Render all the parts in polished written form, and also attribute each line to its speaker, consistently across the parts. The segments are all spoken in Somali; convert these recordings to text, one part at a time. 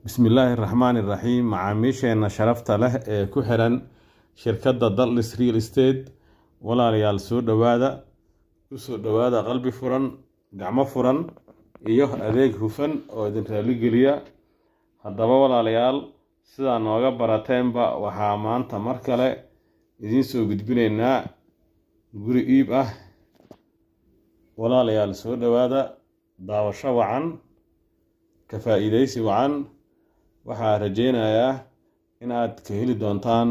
Speaker 1: Bismillaahi Raxmaani Raxiim. Macaamiisheena sharafta leh ee ku xiran shirkadda Daldhis Real Estate, walaalayaal, soo dhowaada, kusoo dhowaada qalbi furan, gacmo furan iyo adeeg hufan oo idin raaligeliya. Haddaba walaalayaal, sidaa nooga barateenba, waxaa maanta mar kale idiin soo gudbinaynaa guri iib ah. Walaalayaal, soo dhowaada, daawasho wacan, ka faa'iidaysi wacan. Waxaa rajeynayaa in aad ka heli doontaan,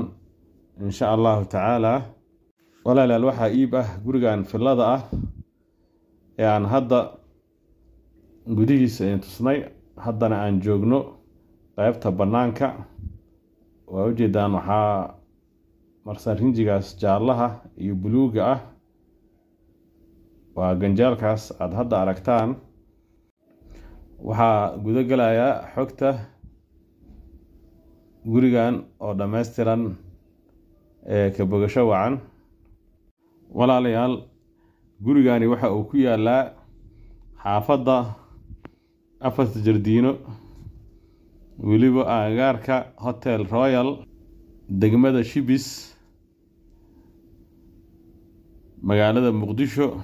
Speaker 1: insha Allahu tacaala. Walaalayaal, waxaa iib ah gurigan villada ah ee aan hadda gudihiisa idin tusnay, haddana aan joogno qeybta bannaanka. Waa ujeedaan, waxaa marsan rinjigaas jaallaha iyo buluuga ah, waa ganjaalkaas aada hadda aragtaan. Waxaa gudo gelayaa xogta gurigan oo dhammaystiran ee ka bogasho wacan. Walaalayaal, gurigani waxa uu ku yaalaa xaafadda Afarta Jardiino, weliba agagaarka Hotel Royal, degmada Shibis, magaalada Muqdisho.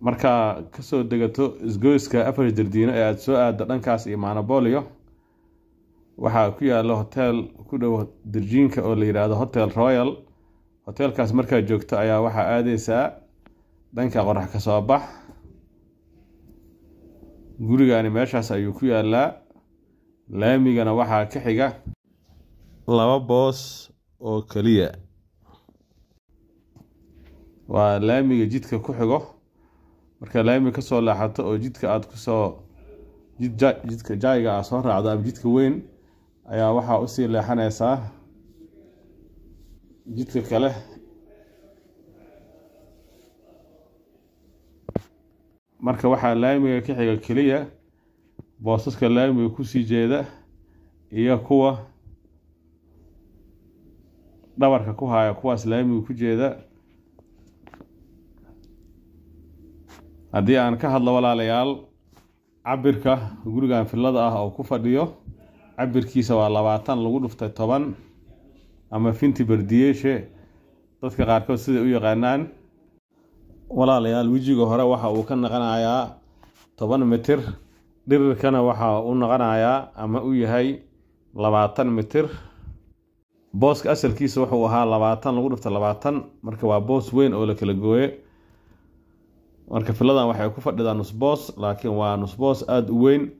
Speaker 1: Markaa kasoo degato isgoyska Afarta Jardiino ee aada soo aaddo dhankaas iyo Maanabolio, waxaa ku yaala hotel ku dhow dirjiinka oo la yidhaahdo Hotel Royal. Hotelkaas markaad joogto ayaa waxaa aadeysaa dhanka qorax ka soo bax. Gurigani meeshaas ayuu ku yaalaa. Laamigana waxaa ka xiga laba boos oo keliya. Waa laamiga jidka ku xigo. Marka laamiga kasoo leexato oo jidka aada kusoo jidka jayga ah soo raacdo ama jidka weyn, ayaa waxaa usii leexaneysaa jidka kale. Marka waxaa laamiga ka xiga keliya boosaska laamiga kusii jeeda iyo kuwa dhabarka ku haya kuwaas laamiga ku jeeda. Haddii aan ka hadlo, walaalayaal, cabirka gurigan villada ah oo ku fadhiyo, cabirkiisa waa 20 lagu dhuftay 10, ama 20 per dieci dadka qaarkood siday u yaqaanaan. Walaalayaal, wejiga hore waxa uu ka naqanayaa 10 mitir, dhirirkana waxa uu noqonayaa ama u yahay 20 mitir. Booska asalkiisa wuxuu ahaa 20 lagu dhufta 20, marka waa boos weyn oo la kala gooye. Marka villadan waxay ku fadhidaa nus boos, laakiin waa nus boos aada u weyn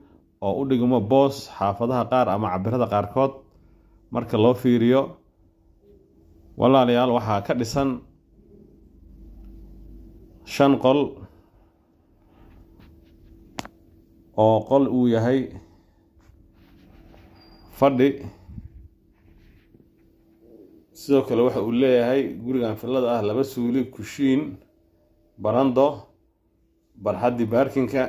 Speaker 1: oo u dhigmo boos xaafadaha qaar ama cabirada qaarkood marka loo fiiriyo. Walaalayaal, waxaa ka dhisan shan qol, oo qol uu yahay fadhi. Sidoo kale waxa uu leeyahay gurigan villada ah laba suuli, kushiin, barando, barxaddii parkingka.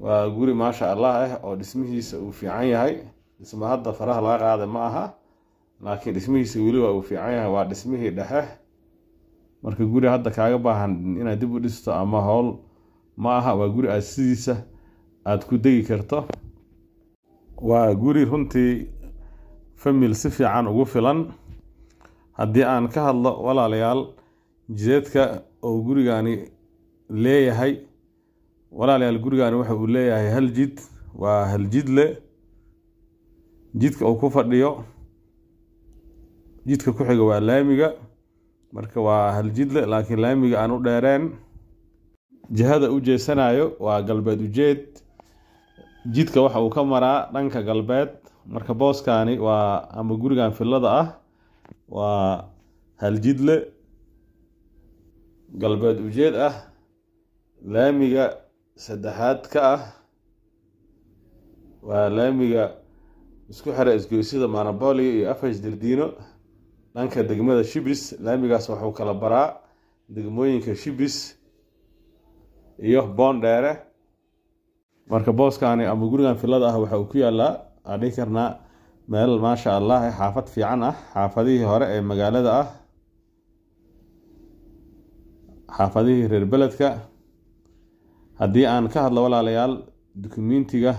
Speaker 1: Waa guri maasha Allah ah oo dhismihiisa uu fiican yahay. Dhisma hadda faraha laga qaada ma aha, laakiin dhismihiisa weli waa uu fiican yahay, waa dhismihii dhexe. Marka guri hadda kaaga baahan inaad dib u dhisto ama howl ma aha, waa guri aad sidiisa aada ku degi karto. Waa guri runtii family si fiican ugu filan. Haddii aan ka hadlo, walaalayaal, jideedka oo gurigani leeyahay, walaalayaal, gurigani waxa uu leeyahay hal jid, waa hal jidle. Jidka uu ku fadhiyo, jidka ku xiga waa laamiga. Marka waa hal jidle, laakiin laamiga aan u dheereen. Jihada u jeesanayo waa galbeed ujeed. Jidka waxa uu ka maraa dhanka galbeed. Marka booskani waa ama gurigan villada ah waa hal jidle galbeed ujeed ah, laamiga saddexaad ka ah. Waa laamiga isku xira isgoysyada Manabolio iyo Afas Jardiino dhanka degmada Shibis. Laamigaas wuxuu kala baraa degmooyinka Shibis iyo Boondheere. Marka booskani ama gurigan villada ah waxa uu ku yaalaa, aan dhihi karnaa, meel maasha Allah, xaafad fiican ah, xaafadihii hore ee magaalada ah, xaafadihii reer beledka. Haddii aan ka hadlo, walaalayaal, Dukumentiga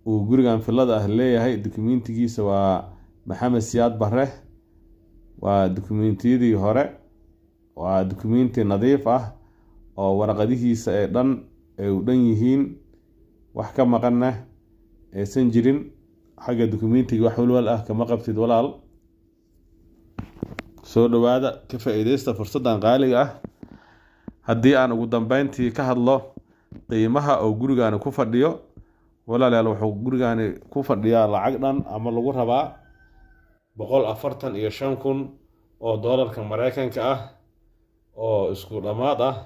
Speaker 1: uu gurigan villada ah leeyahay dukumentigiisa waa Maxamed Siyaad Barre, waa dukumentiyadii hore, waa dukumenti nadiif ah oo warqadihiisa ee dhan ay u dhan yihiin, wax ka maqanna aysan jirin. Xagga dukumentiga wax walwal ah kama qabtid walaal. Soo dhawaada, ka faa-iideysta fursaddan qaaliga ah. Haddii aan ugu dambeyntii ka hadlo qiimaha oo gurigaani ku fadhiyo, walaalayaal, wuxuu gurigaani ku fadhiyaa lacag dhan ama lagu rabaa 145,000 oo doolarka Mareykanka ah oo isku dhammaad ah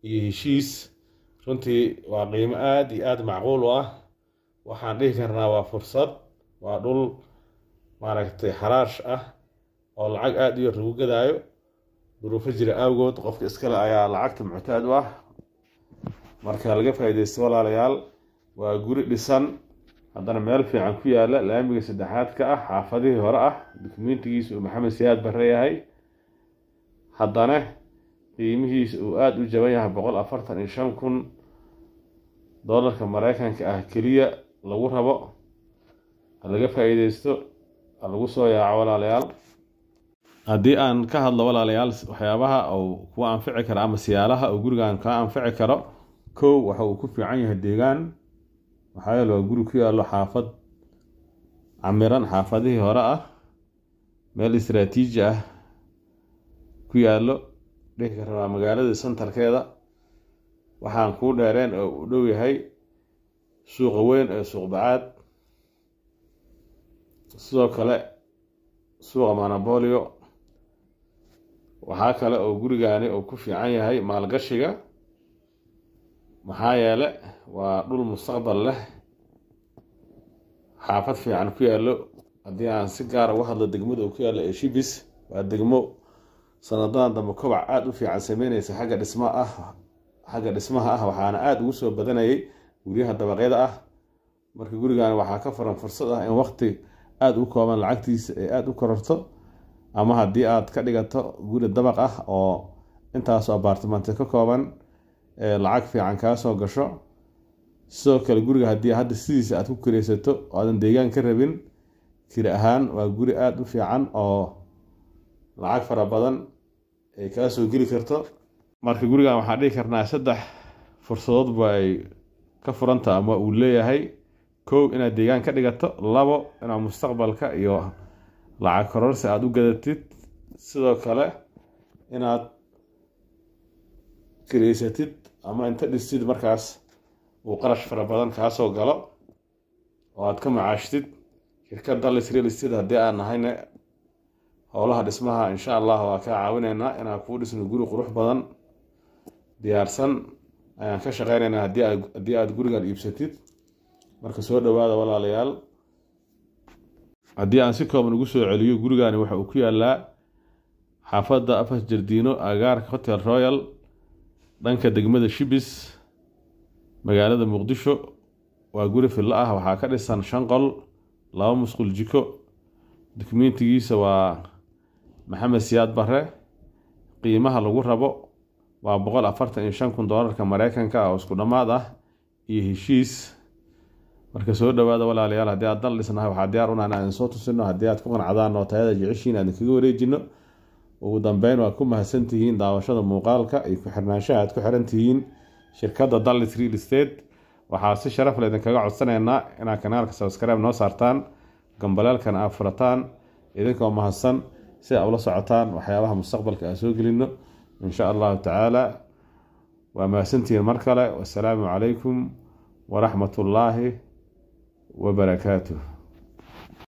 Speaker 1: iyo heshiis. Runtii waa qiimo aada iyo aada macquul u ah. Waxaan dhihi karnaa waa fursad, waa dhul maaragtay xaraash ah oo lacag aada u yar lagu gadaayo. Duruufo jira awgood qofka iskale ayaa lacagta muctaad u ah. Marka laga faa-ideysto walaalayaal. Waa guri dhisan, haddana meel fiican ku yaala, laamiga saddexaad ka ah, xaafadihii hore ah, dukumentigiisa uu Maxamed Siyaad Barre yahay, haddana qiimihiisa uu aada u jaban yahay, 145,000 doolarka Mareykanka ah keliya lagu rabo. Ha laga faa-iideysto, ha lagu soo yaaco walaalayaal. Haddii aan ka hadlo walaalayaal waxyaabaha uu kuwa anfici karo ama siyaalaha uu gurigan kaa anfici karo, kow, waxa uu ku fiican yahay deegaan. Maxaa yeele waa guri ku yaallo xaafad camiran, xaafadihii hore ah, meel istaraatiiji ah ku yaallo, dhihi karnaa magaalada santarkeeda. Waxaan kuu dheereen oo u dhow yahay suuqa weyn ee Suuq Bacaad, sidoo kale suuqa Manabolio. Waxaa kale oo gurigaani uu ku fiican yahay maalgashiga, maxaa yeele waa dhul mustaqbal leh, xaafad fiican ku yaallo. Haddii aan si gaara uga hadlo degmada uu ku yaallo ee Shibis, waa degmo sanadadan dambe kobac aada u fiican sameyneysa xagga dhisma ah, xagga dhismaha ah, waxaana aada ugu soo badanayay guryaha dabaqyada ah. Marka gurigan waxaa ka furan fursad ah in waqti aada u kooban lacagtiisa ay aada u kororto, ama haddii aad ka dhigato guri dabaq ah oo intaasoo abaartimante ka kooban ee lacag fiican kaa soo gasho. Sidoo kale guriga haddii hadda sidiisa aad ku kireysato oo aadan deegaan ka rabin, kiri ahaan waa guri aada u fiican oo lacag fara badan ay kaa soo geli karto. Marka gurigan waxaan dhihi karnaa saddex fursadoodba ay ka furanta ama uu leeyahay: kow, inaad deegaan ka dhigato; labo, inaad mustaqbalka iyo lacag kororsi aada u gadatid; sidoo kale inaad kireysatid ama inta dhistid markaas uu qarash fara badan kaasoo galo oo aad ka macaashtid. Shirkad Dallis Real Estate haddii aan nahayna, howlaha dhismaha insha Allah waa kaa caawineynaa inaan kuu dhisno guri qurux badan, diyaarsan ayaan ka shaqeyneynaa haddii aad gurigan iibsatid. Marka soo dhawaada walaalayaal. Haddii aan si kooban ugu soo celiyo, gurigani waxa uu ku yaalaa xaafadda Afas Jardiino, agaarka Hotel Royal, dhanka degmada Shibis, magaalada Muqdisho. Waa guri fillo ah, waxaa ka dhisan shan qol, laba musqul, jiko. Dukumentigiisa waa Maxamed Siyaad Barre. Qiimaha lagu rabo waa 145,000 doolarka Mareykanka ah oo isku dhammaad ah iyo heshiis. Marka soo dhawaada walaalayaal. Haddii aad dal dhisnahay, waxaa diyaar unahay inaan soo tusino. Haddii aad ku qancadaan oo tayada jeceshiin, aan kaga wareejino. Ugu dambeyn, waa ku mahadsantihiin daawashada muuqaalka iyo ku xirnaanshaha aad ku xiran tihiin shirkadda Dallis Real Estate. Waxaa si sharaf leh idinkaga codsanaynaa inaad kanaalka subscribe noo saartaan, gambaleelkan aad furataan, idinkoo mahadsan, si aad ula socotaan waxyaabaha mustaqbalka aan soo gelino insha Allahu tacaala. Waa mahadsantihiin mar kale. Wasalaamu calaykum waraxmatullaahi wabarakaatuh.